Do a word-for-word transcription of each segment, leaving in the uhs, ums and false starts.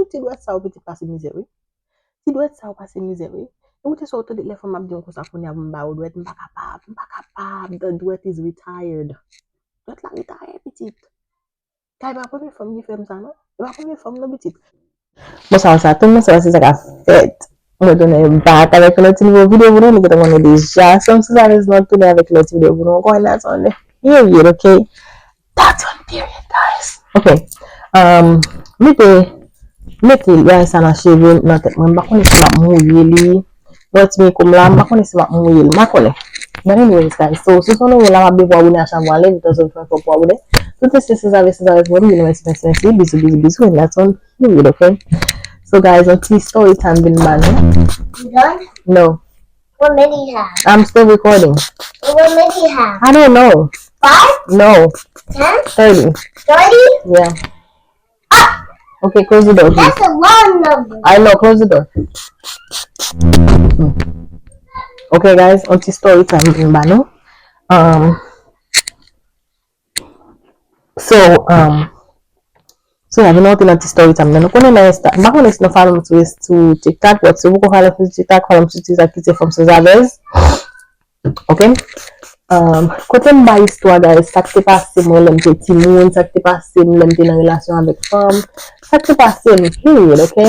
Ti dwèt sa yo pitit pase mizè, wi. Ti dwèt sa yo pase mizè, wi. E ou te sou otolit lè fanm ap di yon konsa kounye a pou m ba ou dwèt, m pa kapab, m pa kapab. The dwèt is retired. Dwèt la retire, pitit. Kay pa premye fanm ki fè m sa, non. E pa premye fanm, non, pitit. Bon, sa, sa, tout moun sa, se sa k ap fèt. Mwen tounen bat avèk yon lòt ti nouvo videyo pou nou, nou gentan konnen deja. Sou sa, nou tounen avèk yon lòt ti videyo pou nou. Ankò, yon lòt ti videyo pou nou. Period, ok? That's one period, guys. Ok. Um, mete, mete lwayè sa nan cheve, nan tèt mwen. M pa konnen si m ap mouye li. Nan ti mikwo m la, m pa konnen si m ap mouye li. M pa konnen. But anyways, guys, so, si se yon nouvo la, m ap devwa abone a chanèl mwen, like, because of my for abone. Tout se se zave, se zave, mwen, you know, mèsi, mèsi, mèsi. Bizou, bizou, bizou, and that's one period, ok? So, guys, yon ti story time vin ba nou. You done? No. What minute you have? I'm still recording. What minute you have? I don't know. Five? No. Ten? Thirty. Thirty? Yeah. Ah! Okay, close the door, please. That's a long number. I know, close the door. Hmm. Okay, guys, yon ti story time vin ba nou. Um, so, um, so, yeah, vin monte nan ti story time nan. Nou konnen nan Insta, m pa konnen si nou follow m sou, sou TikTok, but si w poko follow m sou TikTok, follow m sou TikTok, ki se Fanm Sanzavèz. Ok? Um, kote m bay istwa, guys, sa k te pase mwen lè m te timoun, sa k te pase m lè m te nan relasyon avèk fanm, sa k te pase m, period, ok?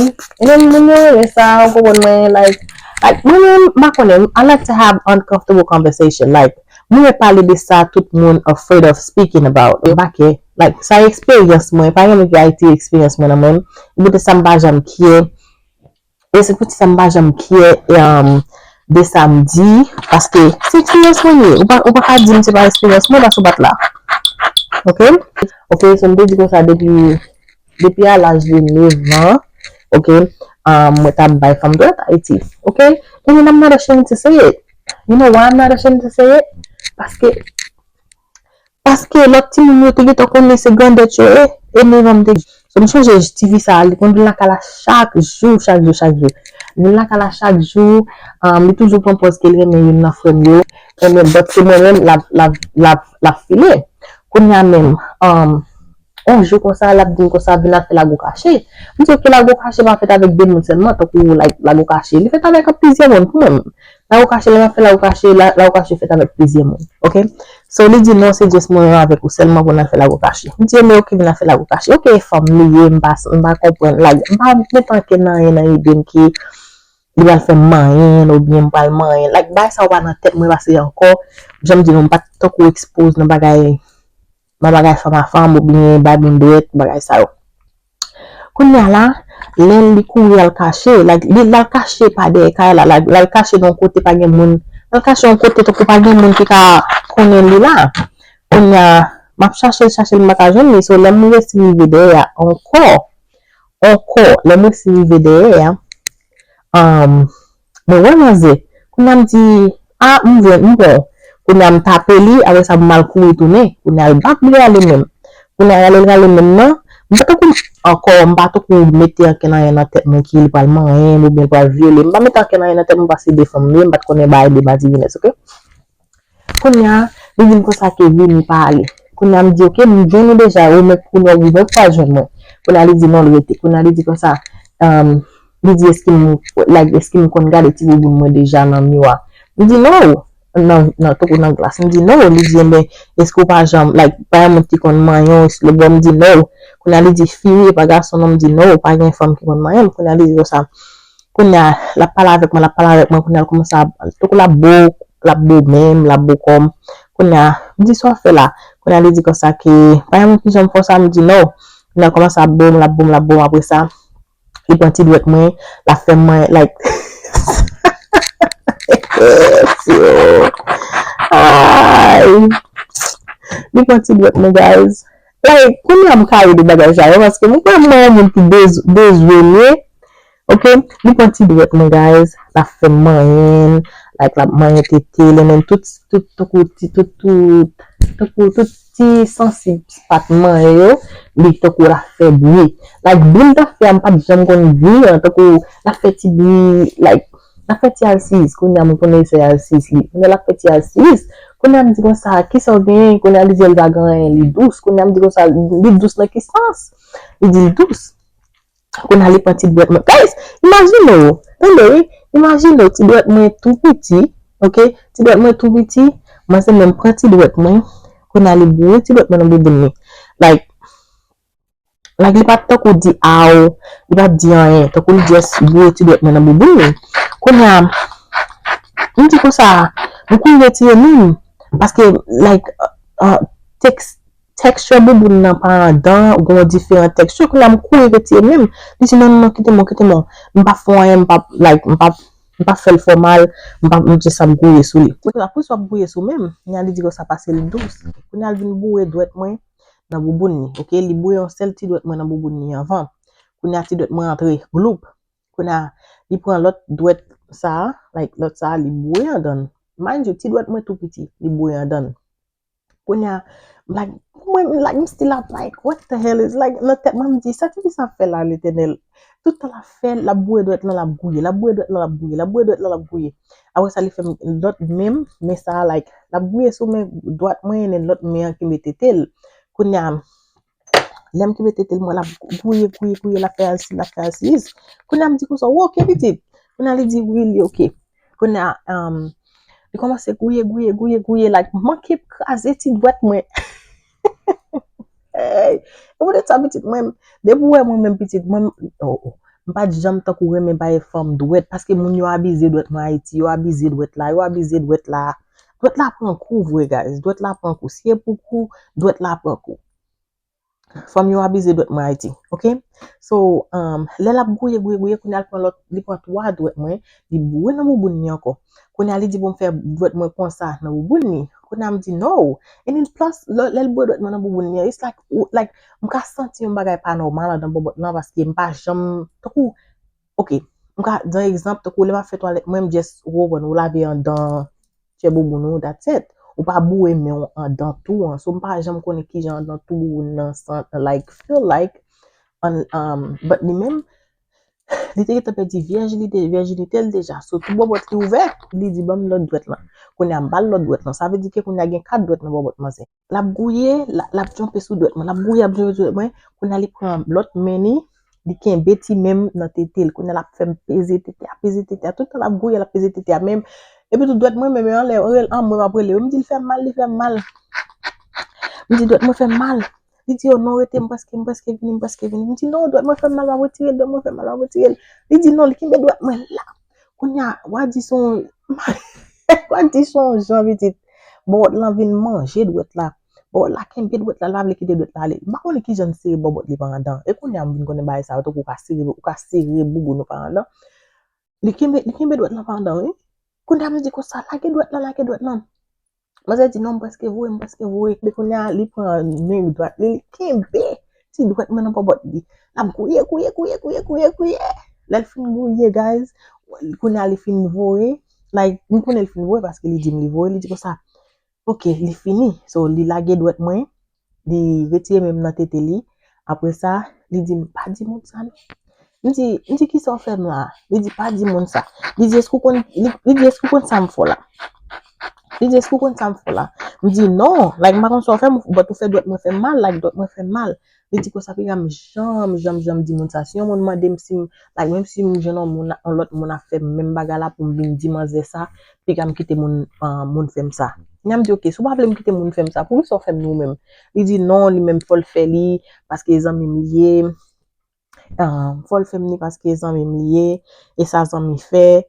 E menm moun yo renmen sa, ou konprann mwen, like, like, mwen menm, m pa konnen, I like to have uncomfortable conversation, like, mwen renmen pale de sa tout moun afraid of speaking about, m pa care, like, sa eksperyans mwen, pa gen moun ki retire eksperyans mwen nan men m, e poutèt sa m pa janm care, E se poutèt sa m pa janm care, um, de sa m di, paske se eksperyans mwen ye. Ou pa, ou pa ka di m se pa eksperyans mwen, paske ou pa t la. Ok? Ok, so m te di konsa depi, depi a laj de nèf an, ok, um, mwen t ap bay fanm dwèt Ayiti. Ok? And I'm not ashamed to say it. You know why I'm not ashamed to say it? Paske Paske lòt timoun yo te gentan konnen se grandèt yo ye, e menm jan m te. So, m sonje ti fi sa a, li konn vin lakay la chak jou, chak jou, chak jou. Li vin lakay la chak jou, um, li toujou pran pòz ke l renmen youn nan frè m yo. Ebyen, but se mwen menm, l ap, l ap, l ap, l ap file. Kounye a menm, um, yon jou konsa, l ap di m konsa, vin al fè lago kache. M di, ok, lago kache pa fèt avèk de moun sèlman, tankou, like, lago kache. Li fèt avèk plizyè moun, pou mwen menm. Lago kache, lè m ap fè lago kache, la, lago kache fèt avèk plizyè moun. Ok? So, li di, non, se just mwen avèk ou sèlman pou n al fè lago kache. M di, men ok, vin al fè lago kache. Ok, e fanm li ye, m pa, m pa konprann. Like, m pa met ankenn anyen nan ide m ke li pral fè m manyen, oubyen m pral manyen. Like, bagay sa yo pa nan tèt mwen, paske ankò, jan m di nou, m pa t tankou ekspoze nan bagay, nan bagay fanm a fanm, oubyen bay moun dwèt, bagay sa yo. Kounye a la, lè li kouri al kache, like, li, l al kache pa dèyè kay la, like, l al kache nan yon kote pa gen moun, l al kache yon kote tankou pa gen moun ki ka konnen li la. Kounye a, m ap chache l, chache l, m pa ka jwenn li, so lè m resi rive dèyè a ankò, ankò, lè m resi rive dèyè a, um, mwen wè manzè. Kounye a m di, a, m jwenn, m pran. Kounye a m tape li, apre sa m al kouri tounen. Kounye a l pa vle ale menm. Kounye a rale l rale menm nan, m pa tankou ankò, m pa tankou mete ankenn anyen nan tèt mwen ke li pral manyen m oubyen l pral vyole m. M pa mete ankenn anyen nan tèt mwen paske de fanm m ye, m pa t konnen bagay de madivinès, ok? Kounye a, li di m konsa ke vini pa ale. Kounye a, m di, ok, m jwenn ou deja, ou menm kounye a, ou menm pral jwenn mwen. Kounye a, li di non, l rete. Kounye a, li di konsa, um, li di, èske m, like, èske m konn gade ti bouboun mwen deja nan miwa? M di, non, nan, nan, tankou nan glas. M di, non, li di, enben, èske ou pa janm, like, pa yon moun ki konn manyen w, èske, bon, m di, non. Kounye a, li di, fi wi, e pa gason, non, m di, non, pa gen fanm ki konn manyen m. Kounye a, li di konsa, Kounye a, l ap pale avèk mwen, l ap pale avèk mwen, kounye a, l kòmanse ap, tankou l ap bo, l ap bo men m, l ap bo kò m. Kounye a, m di, sa w ap fè la? Kounye a, li di konsa ke, pa gen moun ki janm fè w sa, m di, non. Kounye a, l kòmanse ap bo m, l ap bo m, l ap bo m, apre sa, li pran ti dwèt mwen, l ap fè m manyen, like, ay, li pran ti dwèt mwen, guys. Like, kounye a, m ka ri de bagay sa yo, paske m kwè m wè yon moun ki dez-, dezole, Ok, li pran ti dwèt mwen, guys, l ap fè m manyen l, like, l ap manyen tete l, and then tout, tout, tankou ti, tout, tout, tankou tout ti sansib pat manyen yo, li tankou l ap fè bri. Like, bri l t ap fè a, m pa t janm konn bri an, tankou l ap fè ti bri, like, l ap fè ti alsiz, kounye a m konnen se alsiz li. Kounye a l ap fè ti alsiz, kounye a m di konsa, kisa w genyen? Kounye a li di l pa gen anyen, li dous. Kounye a m di konsa, li dous nan ki sans? Li di l dous. Kounye a li pran ti dwèt mwen. Guys, imajine w, tande wi, imajine w, ti dwèt mwen tou piti, ok? Ti dwèt mwen tou piti, manzè menm pran ti dwèt mwen, kounye a li boure ti dwèt mwen nan bouboun li. Like, like li pa t tankou di aw, li pa t di anyen, tankou li just boure ti dwèt mwen nan bouboun li. Kounye a, m di konsa, m kouri retire men m, paske, like, uh, uh, tèks texture bouboun nan pa andan, gen yon diferan texture, kounye a m kouri retire men m. Li di, "Non, non, non, kite mwen, kite mwen. M pa fè anyen, m pa, like, m pa, m pa fè l fè w mal, m pa, m just ap gouye sou li." Kounye a, pou sa w ap gouye sou men m, kounye a li di konsa pase l dous. Kounye a l vin boure dwèt mwen nan bouboun li, ok? Li boure yon sèl ti dwèt mwen nan bouboun li anvan. Kounye a ti dwèt mwen antre, gloup. Kounye a, li pran lòt dwèt sa a, like, lòt sa a, li boure andan l. Mind you, ti dwèt mwen tou piti, li boure andan l. Kounye a, like, mwen, like, m still ap, like, what the hell is, like, nan tèt mwen, m di, "Sa ti fi sa ap fè la, Letènèl?" Tout tan l ap fè, l ap boure dwèt lan, l ap gouye, l ap boure dwèt lan, l ap gouye, l ap boure dwèt lan, l ap gouye. Apre sa, li fè m lòt men m, men sa, like, l ap gouye sou men dwat mwen, ennen lòt men an ki met tete l. Kounye a, lè m ki met tete l, mwen l ap gouye, gouye, gouye, l ap fè assis, l ap fè assis. Kounye a, m di konsa, "Ou ok, pitit?" Kounye a, li di, "Wi, li ok." Kounye a, um, li kòmanse gouye, gouye, gouye, gouye, like, manke kraze ti dwèt mwen. Hey! E poutèt sa, pitit mwen, depi w wè mwen menm pitit mwen, oh, oh, m pa t janm tankou renmen bay fanm dwèt, paske moun yo abize dwèt mwen Ayiti, yo abize dwèt la, yo abize dwèt la. Dwèt la pran kou vre, guys, dwèt la pran kou. Si e pou kou, dwèt la pran kou. Fanm yo abize dwèt mwen Ayiti, ok? So, um, lè l ap gouye, gouye, gouye, kounye a l pran lòt, li pran twa dwèt mwen, li boure nan bouboun li ankò. Kounye a li di pou m fè dwèt mwen konsa nan bouboun li. Kounye a m di no. And then plus, lè, lè l boure dwèt mwen nan bouboun li an, it's like, ou- like, m ka santi yon bagay pa nòmal andan bòbòt lan paske m pa janm, tankou, ok, m ka, dan egzanp, tankou lè m ap fè twalèt mwen, m just, ou konprann, ou lave andan chè bouboun ou, that's it. Ou pa boure men w andan tou an. So, m pa janm konnen kijan andan tou bouboun nan san, like, feel like. An, um, but li menm, li te gentan pèdi vèjinite, vèjinite l deja. So, tout bòbòt li ouvè, li di, "Ban m lòt dwèt lan." Kounye a, m ba l lòt dwèt lan. Sa vle di ke kounye a gen kat dwèt nan bòbòt manzè. L ap gouye, l a- l ap tchonpe sou dwèt mwen, l ap gouye, ap tchonpe sou dwèt mwen. Kounye a, li pran lòt men li, li kenbe ti men m nan tete l. Kounye a, l ap fè m peze tete a, peze tete a. Tout tan l ap gouye, l ap peze tete a. Men, epi tou dwèt mwen, men, men anlè, rel- an mwen, m ap rele yo. M di, "Li fè m mal, li fè m mal." M di, "Dwèt mwen fè m mal." Li di, "Oh non, rete, m prèske, m prèske vini, m prèske vini." M di, "Non, dwèt mwen fè m mal, m ap retire l, dwèt mwen fè m mal, m ap retire l." Li di, "Non, li kenbe dwèt mwen la." Kounye a, w a di se yon, w a di se yon jan pitit. Bòbòt lan vin manje dwèt la. Bòbòt la kenbe dwèt la, l pa vle kite dwèt la ale. M pa konnen kijan l sere bòbòt li pa andan. E kounye a, m vin konnen bagay sa yo, tankou ou ka sere, ou ka sere bouboun ou pa andan. Li kenbe, li kenbe dwèt lan pa andan, wi. Kounye a, m di konsa, "Lage dwèt lan, lage dwèt lan." Manzè di, "Non, m prèske voye, m prèske voye." Men kounye a, li pran men dwat li, li kenbe ti dwèt mwen nan bòbòt li. L ap gouye, gouye, gouye, gouye, gouye, gouye. Lè l fin gouye, guys, kounye a, li fin voye. Like, m konnen li fin voye paske li di m li voye, li di konsa, "Ok, li fini." So, li lage dwèt mwen, li retire men m nan tete li. Apre sa, li di m, "Pa di moun sa, non." M di, m di, "Kisa w fè m la?" Li di, "Pa di moun sa." Li di, "Èske w konn, li, li di, èske w konn sa m fè w la?" Li di, "Èske w konn sa m fè w la?" M di, "Non, like, m pa konn sa w fè m, but ou fè dwèt mwen fè m mal, like, dwèt mwen fè m mal." Li di konsa, "Piga m janm, janm, janm di moun sa. Si yon moun mande m si m, like, menm si m jwenn yon moun, yon lòt moun ap fè m menm bagay la pou m vin di manzè sa, piga m kite moun, ah, moun fè m sa." Kounye a m di, "Ok, si w pa vle m kite moun fè m sa, poukisa w fè m li ou menm?" Li di, "Non, li menm fò l fè li, paske zanmi m li ye." Ah, fò l fè m li paske zanmi m li ye, e sa zanmi fè,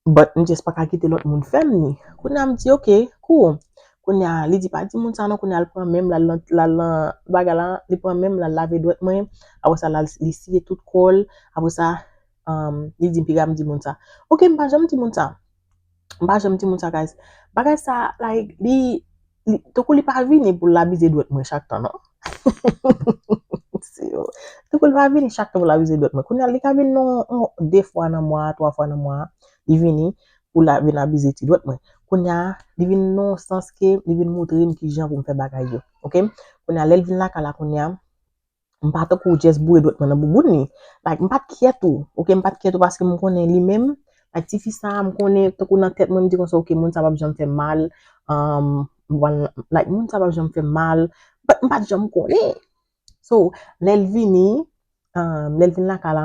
but m just pa ka kite lòt moun fè m li. Kounye a m di, "Ok, cool." Kounye a, li di, "Pa di moun sa non." Kounye a, l pran men m, l al nan, l al nan bagay la, li pran men m, l al lave dwèt mwen. Apre sa, l al, li siye tout kò l. Apre sa, um, li di m, "Piga m di moun sa." Ok, m pa janm di moun sa. M pa janm di moun sa, guys. Bagay sa, like, li, li, tankou li pa vini pou l abize dwèt mwen chak tan, non. Si yo. Tankou li pa vini chak tan pou l abize dwèt mwen. Kounye a, li ka vin non, non, de fwa nan mwa, twa fwa nan mwa, li vini pou l a- vin abize ti dwèt mwen. Kounye a, li vin nan sans ke li vin montre m kijan pou m fè bagay yo. Ok? Kounye a, lè l vin lakay la, kounye a, m pa tankou just boure dwèt mwen nan bouboun li. Like, m pa t kyè tou. Ok, m pa t kyè tou paske m konnen li menm, like, tifi sa, m konnen tankou nan tèt mwen, m di konsa, "Ok, moun sa p ap janm fè m mal." Um, m pral, like, moun sa p ap janm fè m mal. But m pa t janm konnen. So, lè l vini, um, lè l vin lakay la,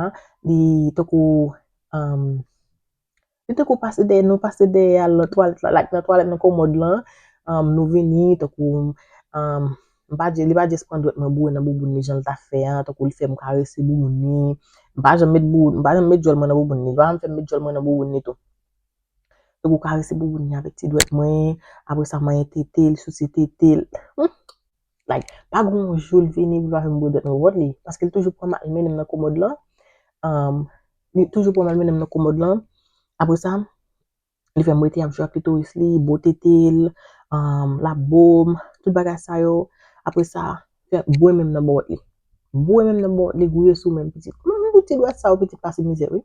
li tankou, um, li tankou pase dèyè nou, pase dèyè al nan twalèt la, like, nan twalèt, nan komòd lan, um, nou vini, tankou, um, m pa di, li pa just pran dwèt mwen boure nan bouboun li jan l ta fè a, tankou li fè m karese bouboun li, m pa janm met bou, m pa janm met djòl mwen nan bouboun li, li pa janm fè m met djòl mwen nan bouboun li tou. Tankou karese bouboun li avèk ti dwèt mwen, apre sa manyen tete l, souse tete l. Hmm. Like, pa gen yon jou l vini pou l pa fè m boure dwèt mwen bò bòt li, paske l toujou pran m al mennen m nan komòd lan. Um, li toujou pran m al mennen m nan komòd lan. Apre sa, li fè m rete ap jwe ak klitoris li, bo tete l, um, l ap bo m, tout bagay sa yo. Apre sa, fè boure men m nan bò bòt li. Boure men m nan bò bòt li, gouye sou men m, pitit. Mwen menm pou ti dwèt sa yo, pitit, pase mizè, wi.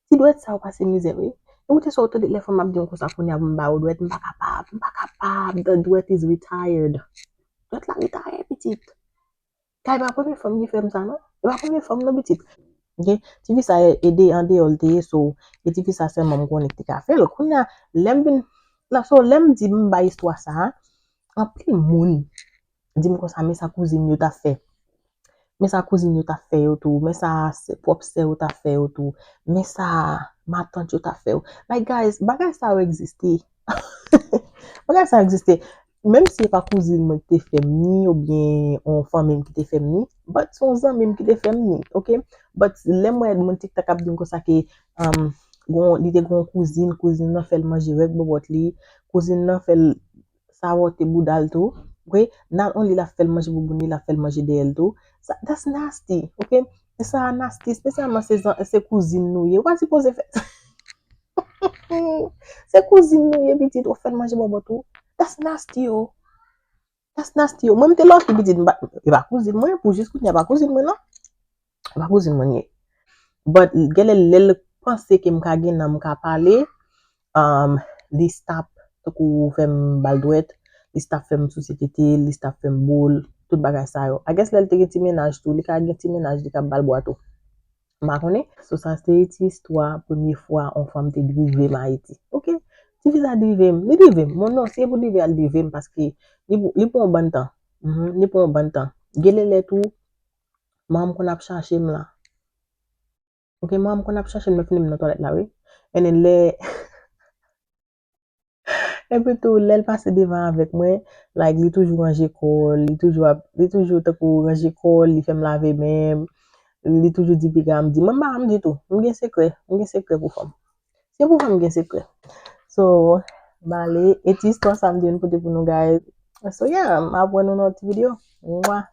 Ti dwèt sa yo pase mizè, wi. Ekoute sa w tande lè fanm ap di m konsa kounye a pou m ba yo dwèt, m pa kapab, m pa kapab. The dwèt is retired. Dwèt la retire, pitit. Kay pa premye fanm ki fè m sa, non. E pa premye fanm, non, pitit. Ok? Ti fi sa ede andeyò l te ye, so, e ti fi sa sèlman m konnen ki te ka fè l. Kounye a, lè m vin, la, so, lè m di m bay istwa sa a, anpil moun di m konsa, men sa kouzin yo t ap fè. Men sa kouzin yo t ap fè yo tou. Men sa sè, pwòp sè yo t ap fè yo tou. Men sa matant yo t ap fè yo. Like, guys, bagay sa yo egziste. Bagay sa yo egziste. Menm si e pa kouzin mwen ki te fè m ni, oubyen yon fanmi m ki te fè m ni, but se yon zanmi m ki te fè m ni, ok? But lè m wè moun TikTok ap di m konsa ke, um, gon, li te gon kouzin, kouzin nan fè l manje règ bòbòt li, kouzin nan fè l savote bouda l tou. Ok? Not only l ap fè l manje bouboun li, l ap fè l manje dèyè l tou. Sa, that's nasty, ok? E sa nasty, espesyalman se, zan- se kouzin nou ye. Ou pa sipoze fè. Se kouzin nou ye, pitit, ou fè l manje bòbòt ou. That's nasty, yo. That's nasty, yo. Mwen, m te lucky, pitit, m pa, e pa kouzin mwen, pou jis kounye a, pa kouzin mwen, non. E pa kouzin mwen ye. But, genlè lè l panse ke m ka gen nan m ka pale, um, li stop, tankou fè m ba l dwèt, li stop fè m souse tete l, li stop fè m bo l, tout bagay sa yo. I guess lè l te gen ti mennaj tou, li ka gen ti mennaj, li ka ba l bwa tou. M pa konnen. So, sa se te ti istwa premye fwa yon fanm te drive m Ayiti. Ok? Ti fi sa drive m. Li drive m. Bon, non, si e pou drive a, li drive m paske li, li pran yon bann tan. Mhm, li pran yon bann tan. Gen lè lè tou, manman m konn ap chache m la. Ok, manman m konn ap chache m, lè fini m nan twalèt la, wi. And then lè, epi tou, lè l pase devan avèk mwen, like, li toujou ranje kò l, li toujou ap, li toujou tankou ranje kò l, li fè m lave men m, li toujou di piga m, di, mwen m pa janm di tou, m gen sekrè, m gen sekrè pou fanm. Se pou fanm gen sekrè. So, bale, e ti istwa sa m te vin pote pou nou, guys. So, yeah, m ap wè nou nan yon ti videyo. Mwa.